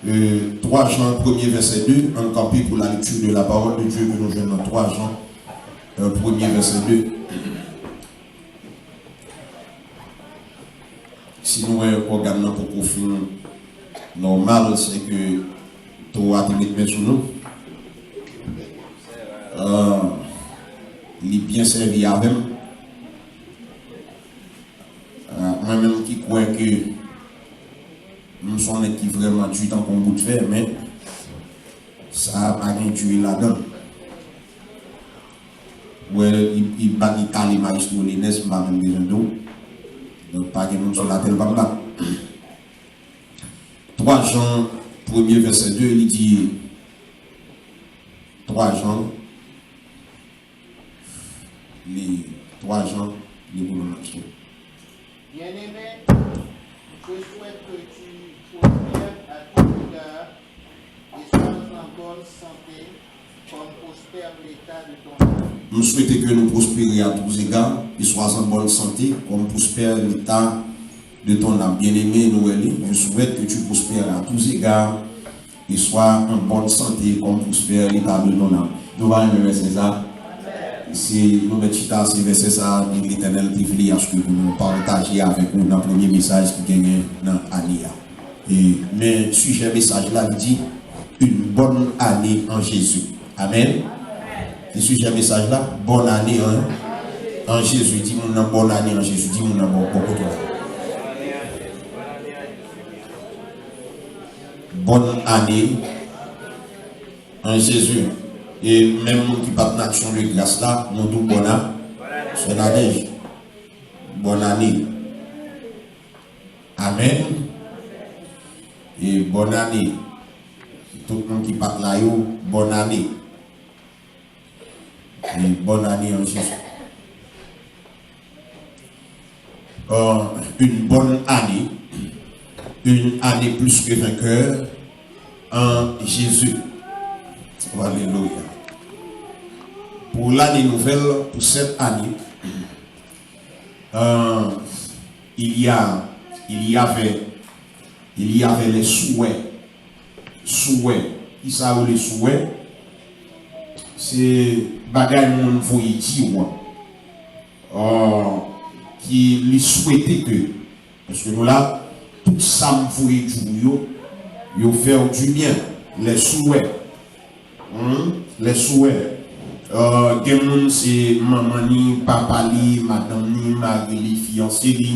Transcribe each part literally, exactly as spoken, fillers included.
Euh, twa Jan, premye vèsè de, ann kanpe pou la lecture de la parole de Dieu ke nou jwenn nan twa Jan, euh, premye vèsè de. Si nou wè ògàn nan poko fin nòmal, se ke towo a te met men sou nou. Euh, li byen sèvi avè m. Euh, mwen menm ki kwè ke m se yon nèg ki vrèman di tankou yon bout fè, men sa a pa gen di ladan l. Wè, li, li bat, li kale Maestro Lenès, m pa menm bezwen di w. Donk, pa gen moun sou latè l p ap bat. twa Jan, premye vèsè de, li di, twa Jan, li, twa Jan, li pou nou, Maestro. Bien-aimé, je souhaite que tu prospères à tous égards et sois en bonne santé, comme prospère l'état de ton âme. M swete ke nou pwospere a tout zega, e swa an bòn sante, kòm pwospè leta de ton âme. Byeneme, nou wè li, je souhaite que tu prospères à tous égards, et sois en bonne santé, comme prospère l'état de ton âme. Nou va renmen vèsè sa. Se, nou mèt chita, se vèsè sa, Letènèl te vle aske pou nou pataje avèk ou nan premye mesaj ki genyen nan ane a. E, men sijè mesaj la, li di, une bonne année en Jésus. Amèn. Se sijè mesaj la, bonne année en, en Jésus. Di moun nan, bonne année en Jésus. Di moun nan, bò, bò kote w. Bonne année en Jésus. E menm moun ki pa t nan aksyon de gras la, nou di w bonne a-, sè Nadège. Bonne année. Amèn. E bonne année. Tout moun ki pa t la yo, bonne année. Et bonne année en Jésus. Euh, une bonne année, une année plus que vainqueur en Jésus. Alléluia. Pour l'année nouvelle, pour cette année, euh, il y a, il y avait, il y avait les souhaits. Souwè. Kisa yo rele souwè? Se bagay moun voye di w, euh, ki li swete ke, paske nou la, tout sa m voye di w yo, yo fè w di byen. Les souhaits. Hmm? Les souhaits. Euh, gen moun se manman ni, papa li, madanm ni, mari li, fiyanse li.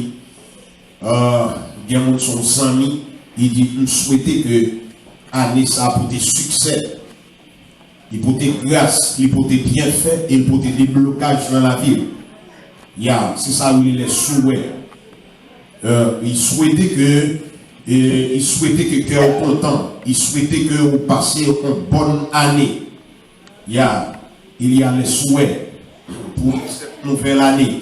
Euh, gen moun se yon zanmi, li di, m swete ke ane sa a pote siksè, li pote gras, li pote byenfè, e li pote deblokaj nan lavi w. Ya, se sa yo rele les souhaits. Euh, li swete ke, e, li swete ke kè w kontan, li swete ke w pase yon bòn ane. Ya, il y a les souhaits pour cette nouvelle année.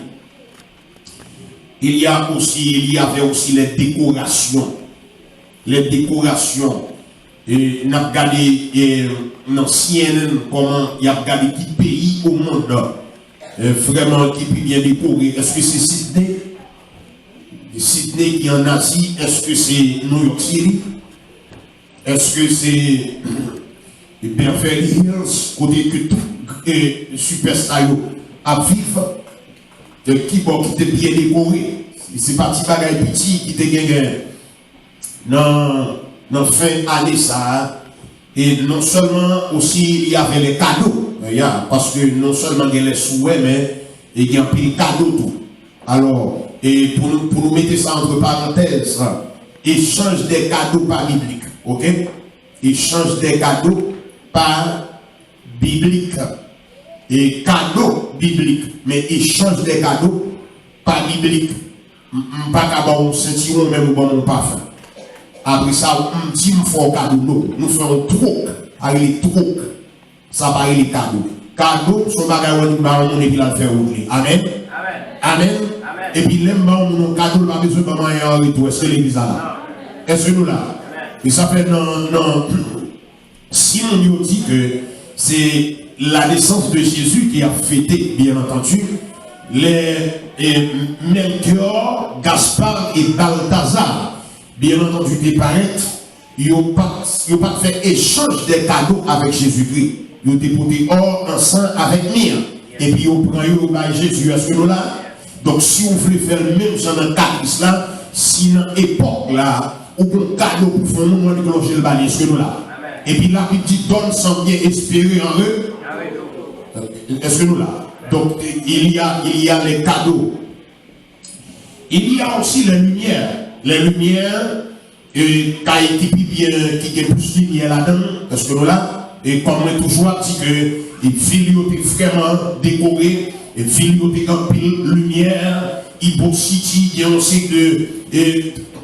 Il y a aussi, il y avait aussi les décorations. Les décorations. E n ap gade, e, nan C N N kòman y ap gade ki peyi o mond, e, vrèman ki pi byen dekore. Èske se Sydney? Sydney ki an Azi, èske se New York City? Èske se Beverly Hills, kote ke tout, e, sipèsta yo ap viv? E, ki bò ki te byen dekore? Se pa ti bagay piti ki te genyen nan, nan fen ane sa a. E non sèlman osi, il y avait les cadeaux. Ya, paske non sèlman gen les souhaits, men e gen anpil kado tou. Alò, e pou nou, pou nou mete sa entre parenthèses, échange des cadeaux pa biblik, oke? Échange des cadeaux pa biblik. E kado biblik, men échange des cadeaux pa biblik. M, m pa ka ba w yon sentiwon, menm ou ban m yon pafen. Apre sa, m di m fè w kado. Non, nou fè yon twòk. Sa rele twòk. Sa pa rele kado. Kado, se yon bagay w annik ba yon moun epi l al fè wout li. Amèn? Amèn. Amèn? Amèn. Epi lè m ba yon moun yon kado, l pa bezwen ban m anyen an retou. Èske legliz la la? Non. Èske nou la? Amèn. E sa fè nan, nan, si moun yo di ke se la naissance de Jésus ki ap fete, byen antandi, lè, e, Melchior, Gaspard e Balthazar, byen antandi, te parèt, yo pa t, yo pa t fè echanj de kado avèk Jezikri. Yo te pote ò ansanm avèk mir. Epi yo pran yo, yo bay Jezi. Èske nou la? Donk, si w vle fè l menm jan nan ka Kris la, si nan epòk la, ou gon kado pou fè yon moun, w annik lonje l ba li. Èske nou la? Epi Labib di, donne sans bien espérer en re-, èske nou la? Donk, il y a, il y a les cadeaux. Il y a aussi les lumières. Les lumières, e, kay ki pi byen, ki gen plis limyè ladan l, èske nou la? E kòm mwen toujou ap di ke, e, vil yo te vrèman dekore, e, vil yo te gen anpil limyè, Ibo City gen yon seri de, e,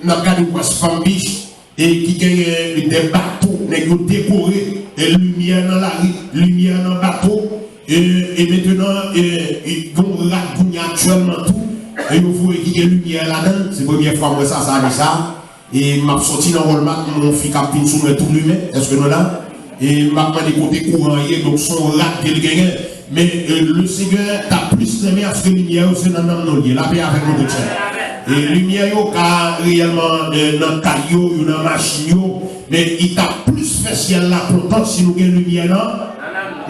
n ap gade West Palm Beach, e ki genyen de bato, nèg yo dekore, e limyè nan lari, limyè nan bato, e, e mentenan, e, e gen yon rad kounye a aktyèlman tou, e yo voye ki gen limyè ladan l. Se premyè fwa m wè sa, sa ane sa. E m ap sòti nan Walmart, yon fi k ap vin sou mwen tou limen, èske nou la? E m ap mande kote kouran an ye, donk se yon rad ke l genyen. Men, e, le Senyè ta plis renmen aske limyè yo se nan nanm nou l ye. Lapè avèk nou tout frè. E limyè yo ka reyèlman, e, nan kay yo, yo nan machin yo, men li ta plis fè syèl la kontan si nou gen limyè nan,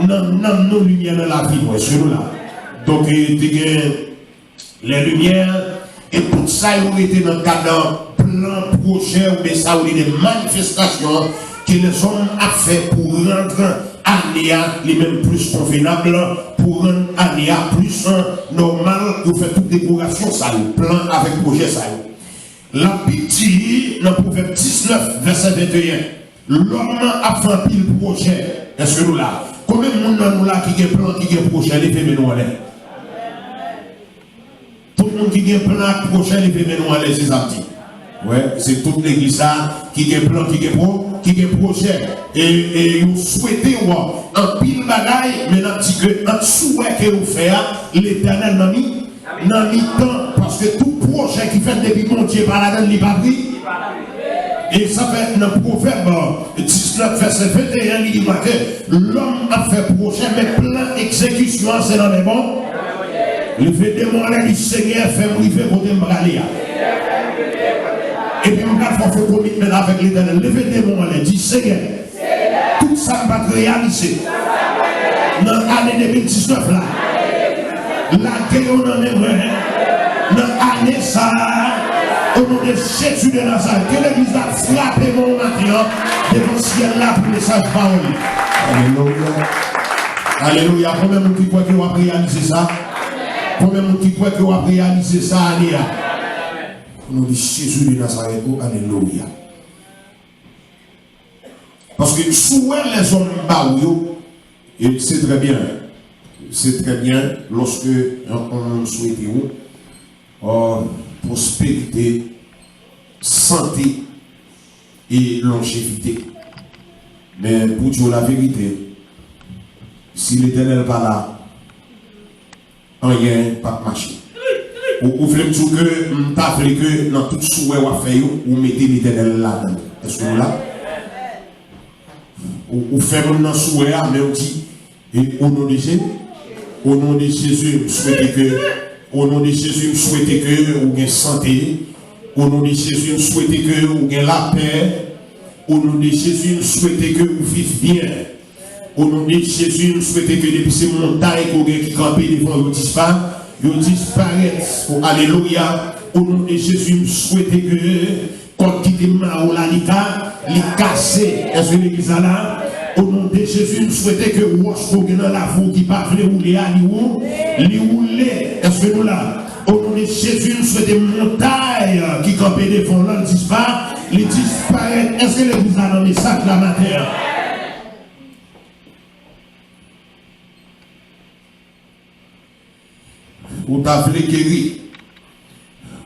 nan nanm nou, limyè nan lavi nou, èske nou la? Donk, e, te gen les lumières, e tout sa yo rete nan kad plan, pwojè, oubyen sa yo rele manifestasyon ke lèzòm ap fè pou rann ane a li menm plis konvenab, pou rann ane a plis, eh, nòmal, yo fè tout dekorasyon sa yo, plan avèk pwojè sa yo. Labib di nan Pwovèb diznèf, vèsè venteyen, lòm ap fè anpil pwojè. Èske nou la? Konbyen moun nan nou la ki gen plan, ki gen pwojè? Leve men nou anlè. Tout moun ki gen plan ak pwojè, leve men nou anlè, se sa m di. Wè, se tout legliz sa ki gen plan, ki gen pwo-, ki gen pwojè. E, e yo swete w anpil bagay, men n ap di ke ant souwè ke yo fè a, Letènèl nan mi-, nan mitan, paske tout pwojè ki fèt depi Bondye pa ladan l, li pa pri-, E sa fè nan Pwovèb diznèf, vèsè venteyen, li di konsa ke lòm ap fè pwojè, men plan egzekisyon an se nan men bon. Leve de men w anlè, di, Senyè, fè m rive kote m prale a. Epi m pral fè w fè komitman avèk Letènèl. Leve de men w anlè, di, Senyè, tout sa m pa t reyalize nan ane de mil diznèf la, lage yo nan men mwen nan ane sa a, o non de Jezi de Nazarèt. Ke legliz la frape men w maten an devan syèl la pou mesaj pawòl li. Alelouya. Alelouya. Konbyen moun ki kwè ke w ap reyalize sa? Konbyen moun ki kwè ke w ap reyalize sa ane a? O non de Jezi de Nazarèt, o, alelouya. Paske souwè lèzòm ba ou yo, e se trè byen. Se trè byen lòske yon, yon moun swete ou, euh, pwosperite, sante e lonjevite. Men pou di w laverite, si Letènèl pa la, anyen p ap mache. Ou, ou vle m di w ke m ta vle ke nan tout souwè w ap fè yo, ou mete Letènèl ladan l. Èske nou la? Ou, ou fè moun nan souwè a, men ou di, e, o non de Je-, o non de Jezi, m swete ke, o non de Jezi, m swete ke ou gen sante. O non de Jezi, m swete ke ou gen lapè. O non de Jezi, m swete ke ou viv byen. O non de Jezi, m swete ke depi se montay ke w gen ki kanpe devan w, yo dispa-, yo disparèt. O, alelouya. O non de Jezi, m swete ke kòd ki te mare w la, li ka, li kase. Èske legliz la la? O non de Jezi, m swete ke wòch ke w gen nan lavi w ki pa vle woule a, li wou-, li woule. Èske nou la? O non de Jezi, m swete montay ki kanpe devan w lan, li dispa-, li disparèt. Èske legliz la nan mesaj la maten an? Ou ta vle geri,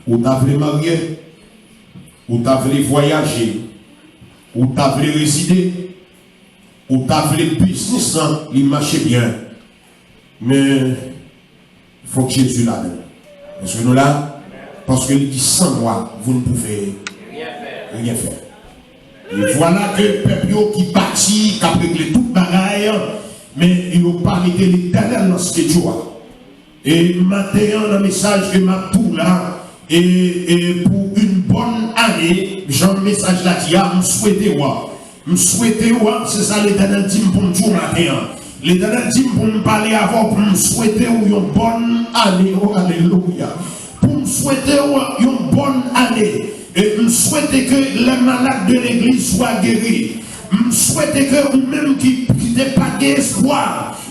ou ta vle marye, ou ta vle vwayaje, ou ta vle rezide, ou ta vle biznis lan li mache byen. Men, fòk Jezi ladan l. Èske nou la? Paske li di, sans moi, vous ne pouvez rien faire. E vwala ke pèp yo ki pati, k ap regle tout bagay, men yo pa mete Letènèl nan schedule a. E maten an, nan mesaj ke m ap di w la, e, e pou yon bòn ane, Jan mesaj la di a, m swete w. M swete w, se sa Letènèl di m pou m di w maten an. Letènèl di m pou m pale avè w, pou m swete w yon bòn ane. O, alelouya. Pou m swete w yon bòn ane. E m swete ke lè malad de legliz swa geri. M swete ke ou menm ki, ki te pa gen espwa,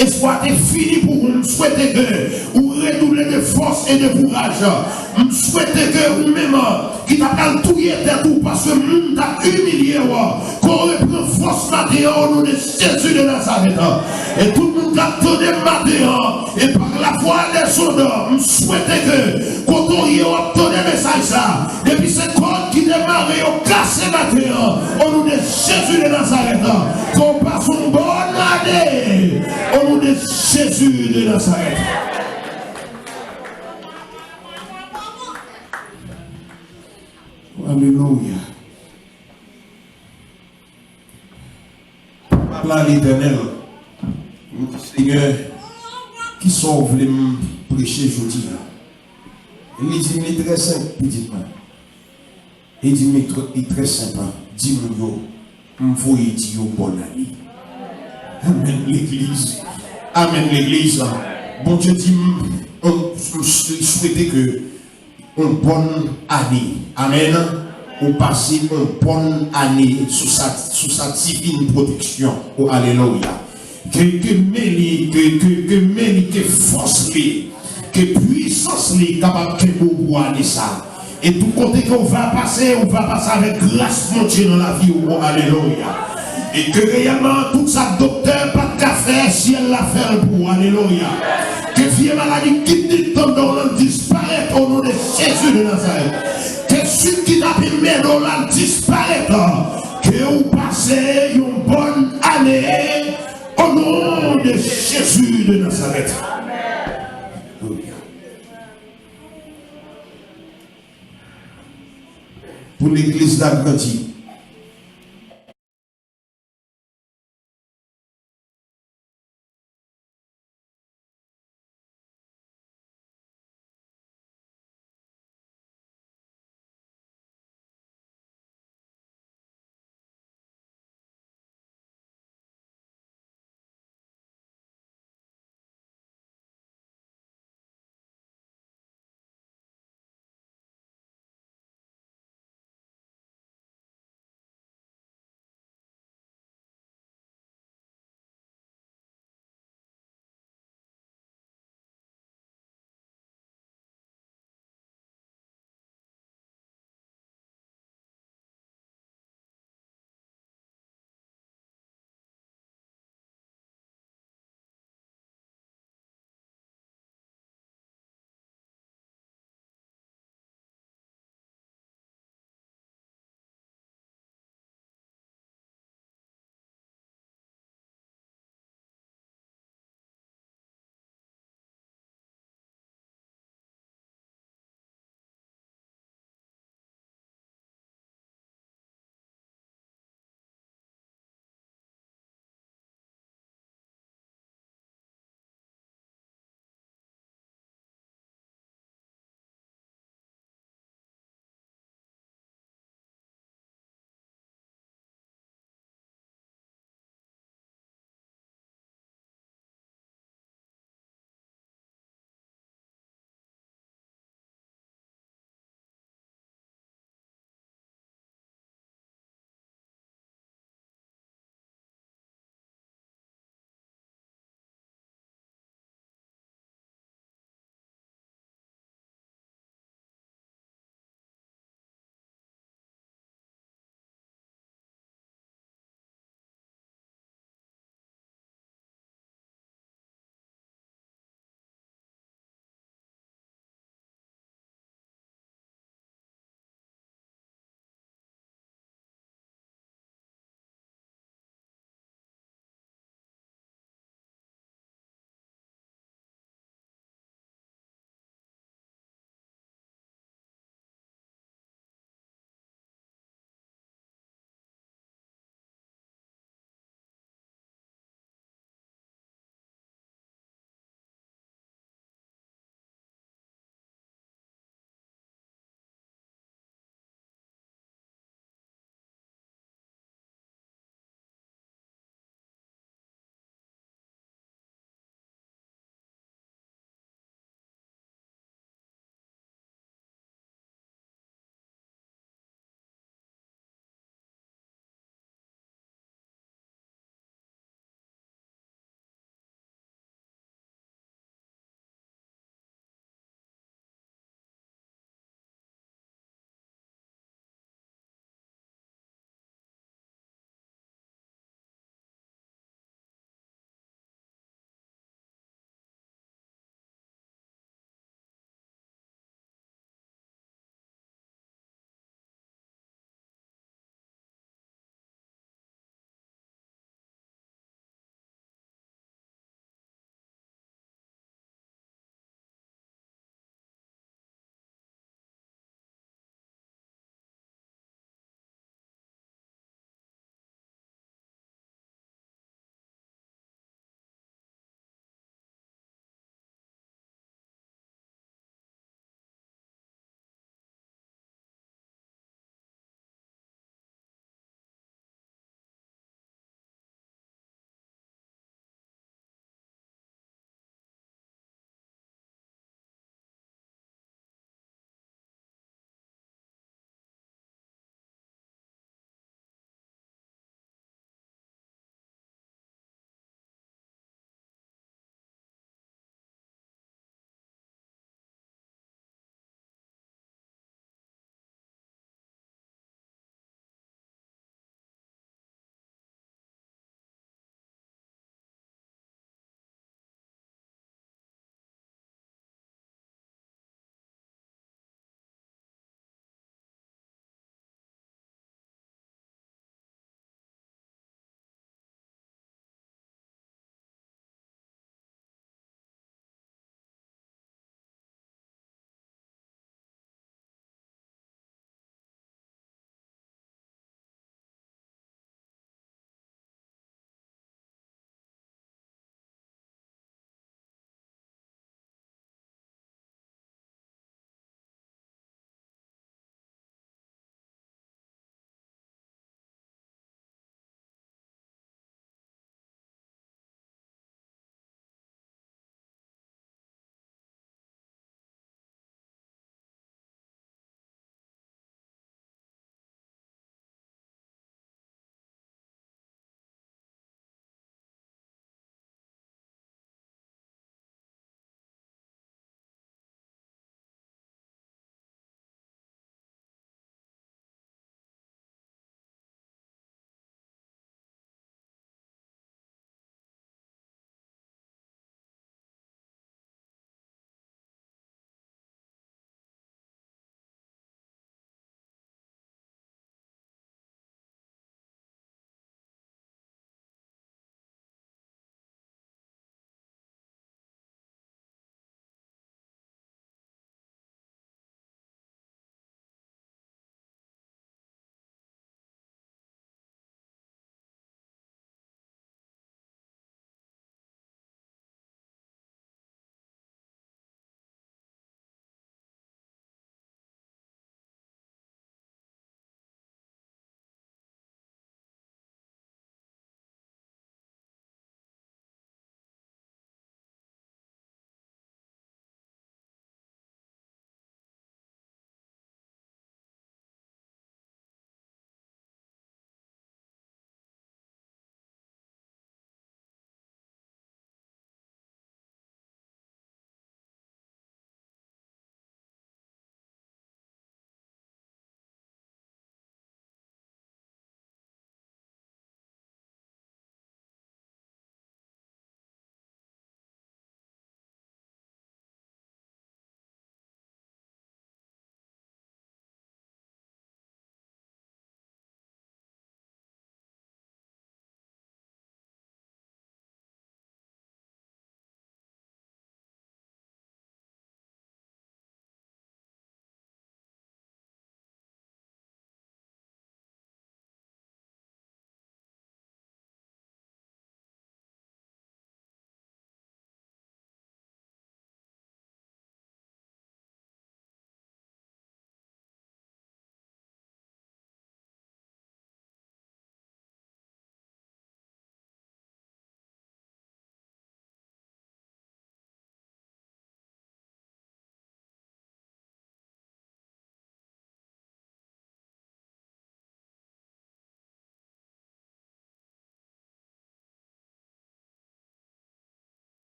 espwa te fini pou ou. M swete ke ou redouble de fòs e de kouraj. M swete ke ou menm ki ta pral touye tèt ou paske moun t ap imilye w, ke w reprann fòs maten an, o non de Jezi de Nazarèt. E tout moun k ap tande m maten an, e pa lafwa de sonda, m swete ke kote w ye w ap tande mesaj sa. Depi se kòd ki te mare yo kase maten an, o non de Jezi de Nazarèt, ke w pase yon bòn ane, o non de Jezi de Nazarèt. Alelouya. Papa Letènèl, m di, Senyè, kisa w vle m preche jodi a? Li di m li trè senp, pitit mwen. Li di m li trè, li trè senp. Di moun yo, m voye di yo bòn ane. Amèn, legliz. Amèn, legliz. Bondye di m, m, m swete ke yon bòn ane. Amèn. Ou pase yon bòn ane sou sa, sou sa divin pwoteksyon. O, alelouya. Ke, ke men li, ke, ke, ke men li, ke fòs li, ke pwisans li kapab kenbe w pou ane sa. E tout kote ke w va pase, ou va pase avèk gras Bondye nan lavi w. O, alelouya. E ke reyèlman, tout sa doktè pa t ka fè, syèl la fè l pou w. Alelouya. Ke vye maladi kidney tandon w lan disparèt, o non de Jezi de Nazarèt. Ke sik ki t ap enmède w la disparèt. Ke w pase yon bòn ane, o non de Jezi de Nazarèt. Alelouya. Pou legliz la grandi,